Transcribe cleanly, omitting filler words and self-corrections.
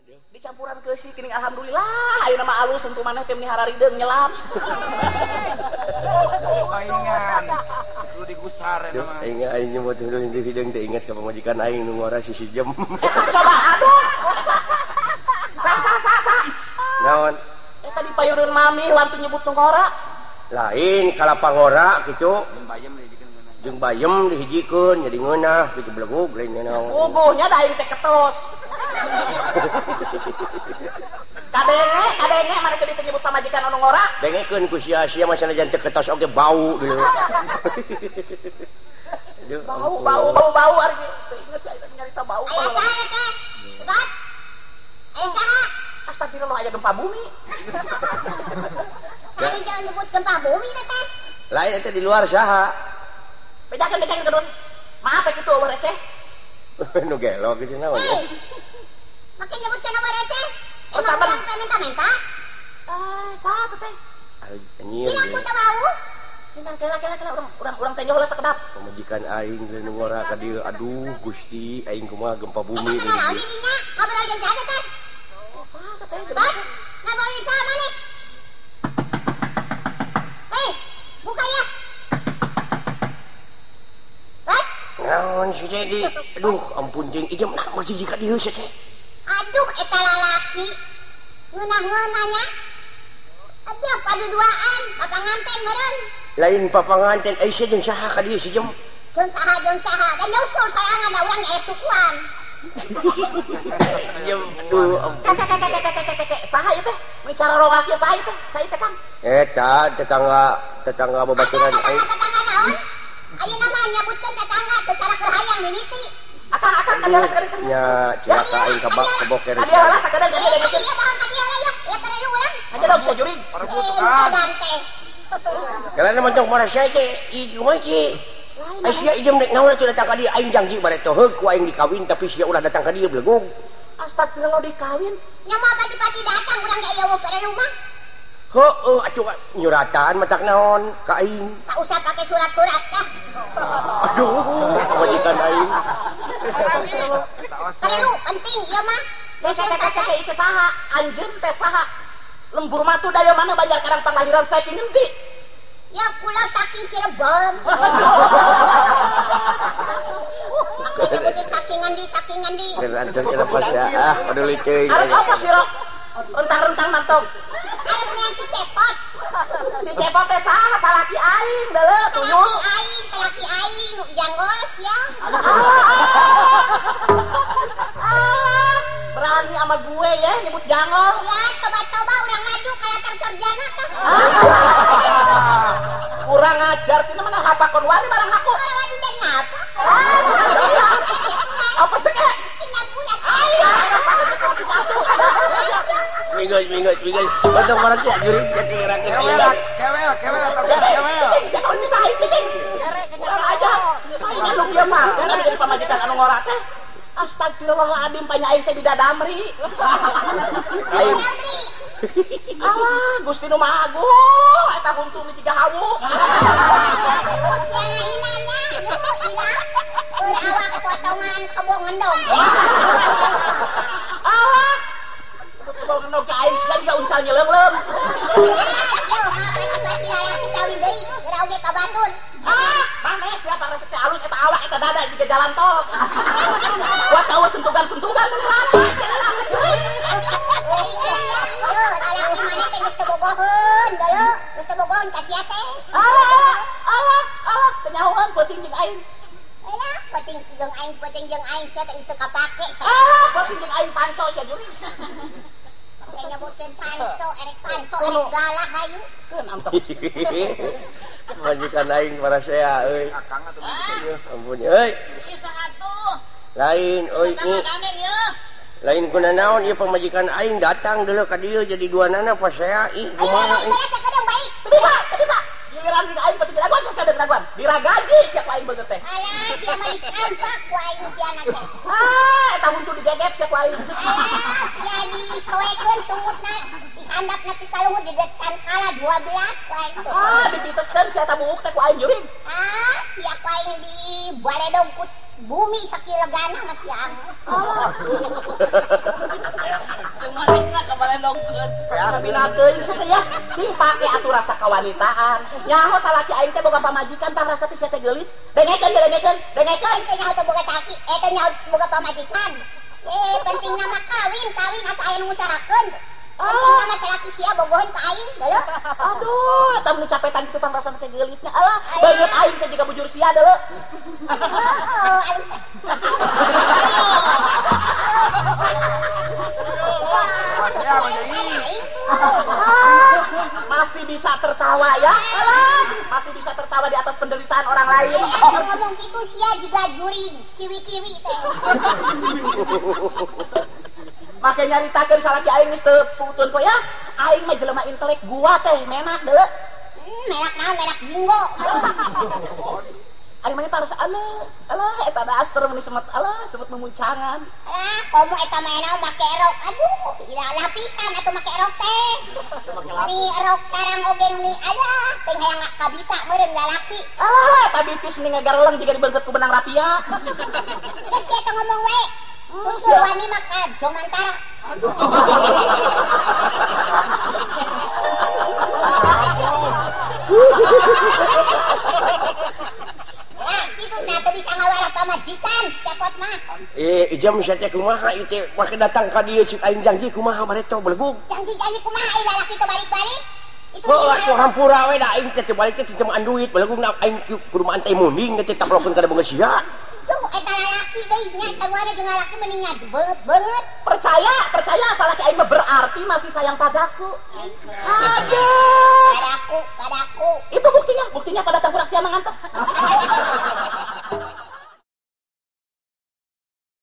Dicampuran keusi geuning alhamdulillah ayeuna mah alus untu maneh teh meni hararideung nyelam. Paingan. Kudu digusar eta mah. Aing aing nyebut huntu hideung teh inget ka pamajikan aing nu ngora sisi jem. Eta coba aduh. Sa sa sa sa. Naon? Eta di payureun mami wantu nyebut nu ngora. Lain kalapa ngora kitu. Jeung bayem dihijikeun ngeunah. Jeung bayem dihijikeun jadi ngeunah kitu belegug lain naon. Puguhnya da aing teh ketos. Kadenge, kadenge mana teh nyebut pamajikan anu ngora? Dengekeun ku sia-sia mah sanajan teu ketos oge bau gitu. Bau bau bau bau ari teu inget sia nyarita bau. Aya saha teh? Hebat. Aya saha? Astagfirullah aya gempa bumi. Saha jangan nyebut gempa bumi teh. Lain eta di luar saha? Bejakeun bejakeun kedun. Maaf kitu eueuh receh. Nu gelo kitu naon. Make nyebutkeun eueuh receh. Emang urang teh minta-minta? Saha teh? Anjir. Ieu aku teh wau. Cintan kela kela kela urang urang urang teh nyoh sakedap. Pamajikan aing teh nu ngora ka dieu. Aduh Gusti aing kumaha gempa bumi deui. Naon di dinya? Ngobrol jeung saha teh? Saha teh? Ngobrol jeung saha maneh? Hei, buka ya. Naon si Dedi? Aduh, ampun jeung ijem nah mah jiji ka dieu sia teh. Aduh eta lalaki. Ngeunah-ngeunahnya. Aduh paduduaan, papanganten meureun. Lain papanganten euy sia jeung saha ka dieu si jem? Jeung saha, da nyusul sorangan da urang aya sukuan. Jem aduh ampun. Kek saha ieu teh? Bicara rowak ieu saha ieu teh? Saha ieu teh Kang? Eta tetangga tetangga babaturan aing. Tetangga naon? Ayeuna mah nyebutkeun tetangga teu cara keur hayang mimiti. Akang akang ka dieu lah sakadeng. Nya cilaka aing kabak keboker. Ka dieu lah sakadeng ka dieu dengekeun. Iya bohong ka dieu lah ya. Ya perlu urang. Aja dong sia jurig. Perebutan. Kalau montong marah sia teh ieu kumaha ki? Ai sia ijem rek naon atuh datang ka dieu aing janji bare teh heug ku aing dikawin tapi sia ulah datang ka dieu belegug. Astagfirullah dikawin. Nya moal pati-pati datang urang ge eueuh perlu mah. Heueuh atuh nyuratan matak naon ka aing. Tak usah pakai surat-surat dah. Aduh, pamajikan aing. Perlu penting ieu mah. Kek ieu saha? Anjeun teh saha? Lembur matu daya mana Banjar Karang panglahiran saking ngendi? Ya kula saking Cirebon. Aku nyebutin saking ngendi, saking ngendi. Antar kenapa ya? Ah, peduli teuing. Arek apa sih, Rok? Rentang-rentang mantong. Arek nian si Cepot. Si Cepot teh saha? Salaki aing deuleu tuyul. Salaki aing, salaki aing nu janggol sia. Ah, berani sama gue ya nyebut jangol. Ya, coba-coba urang maju ka latar sarjana tah. Kurang ajar tina mana hapakon wani barang aku. Orang wani dan ngapa? Apa cek? Tina bulat. Minggu minggu minggu. Untuk mana sih jurig jadi ngerang kewel kewel kewel atau kewel. Cicing, siapa ini saha cicing? Kurang ajar. Saingan lu kieu mah, kan jadi pamajikan anu ngora teh. Astagfirullahaladzim, panya aing teh bidadamri. Bidadamri. Alah, Gusti nu Maha Agung, eta huntu nu jiga hawu. Aduh, sia ngahinanya, aduh ilah. Keur awak potongan kebo ngendong. Alah. Kebo ngendong ka aing sia jiga uncal nyeleung-leung. Yo, ngapa-ngapa lalaki kawin deui, geura oge ka batur. Ah, maneh siapa resep teh alus eta awak eta dada jiga jalan tol. Kuat tahu sentugan-sentugan mun lalaki. Aduh, yo, lalaki maneh teh geus teu bogoheun, deuleu, geus teu bogoheun ka sia teh. Alah, alah, alah, teu nyahoan peuting jeung aing. Alah, peuting jeung aing sia teh geus teu kapake. Alah, peuting jeung aing panco sia juri. Teh nyebuteun panco, erek panco, erek galah hayu. Keun antep. Majikan aing para saya euy. Akang atuh ieu. Ampun euy. Ieu saha tuh? Lain euy. Lain kuna naon ieu pamajikan aing datang deuleu ka dieu jadi dua nana pas saya ih kumaha. Ayo sakadeng baik. Teu bisa, teu bisa. Giliran jeung aing penting diraguan sakadeng diraguan. Diragaji sia ku aing beungeut teh. Alah, sia mah dikampak ku aing sia teh. Ah, eta huntu digegep sia ku aing. Alah, sia disoekeun sumutna dihandap nepi ka luhur didekan kala 12 ku aing. Ah, dipiteskeun sia eta buuk teh ku aing jurig. Ah, sia ku aing di baledog ku bumi sakilegana mah sia. Ah. Ngadongkeun. Kabina teuing sia teh ya. Sing pake atuh rasa kawanitaan. Nyaho salaki aing teh boga pamajikan tah rasa teh sia teh geulis. Dengekeun dengekeun, dengekeun. Teh nyaho teh boga salaki, teh nyaho boga pamajikan. Penting nama kawin, kawin asa aya nu ngusahakeun. Penting nama salaki sia bogoheun ka aing, deuleu. Aduh, eta mun capetan kitu pangrasana teh geulisnya. Alah, beungeut aing teh jiga bujur sia deuleu. Heeh, aduh. Masih bisa tertawa ya? Alah, masih bisa tertawa di atas penderitaan orang lain. Ngomong gitu sia jiga juring, kiwi-kiwi teh. Make nyaritakeun salaki aing geus teu putun ko ya. Aing mah jelema intelek gua teh menak deuleu. Menak naon menak jinggo. Ari mah parus alah, alah eta daster meuni semet alah semet memuncangan. Alah, komo eta mah naon make rok. Aduh, ila lapisan atuh make rok teh. Ni rok sarang oge ni alah, teh hayang kabita meureun lalaki. Alah, eta bitis meni ngagareleng jiga dibeungkeut ku benang rapia. Geus sia teh ngomong wae. Usul wani mah ka Jomantara. Nah, gitu nah teu bisa ngawarah pamajikan cepot mah. Ijam sia teh kumaha ieu teh make datang ka dieu cik aing janji kumaha bareto belegug. Janji-janji kumaha ai lalaki teh balik-balik. Itu oh, atuh hampura we da aing teh balik teh temaan duit belegug na aing kudu mah teh munding teh taplokeun kana beungeut sia. Duh, eta lalaki deui nya sarua jeung lalaki mending nya beungeut. Percaya, percaya salaki aing mah berarti masih sayang padaku. Aduh. Padaku, padaku. Itu buktinya, buktinya pada tangkurak sia mangantep.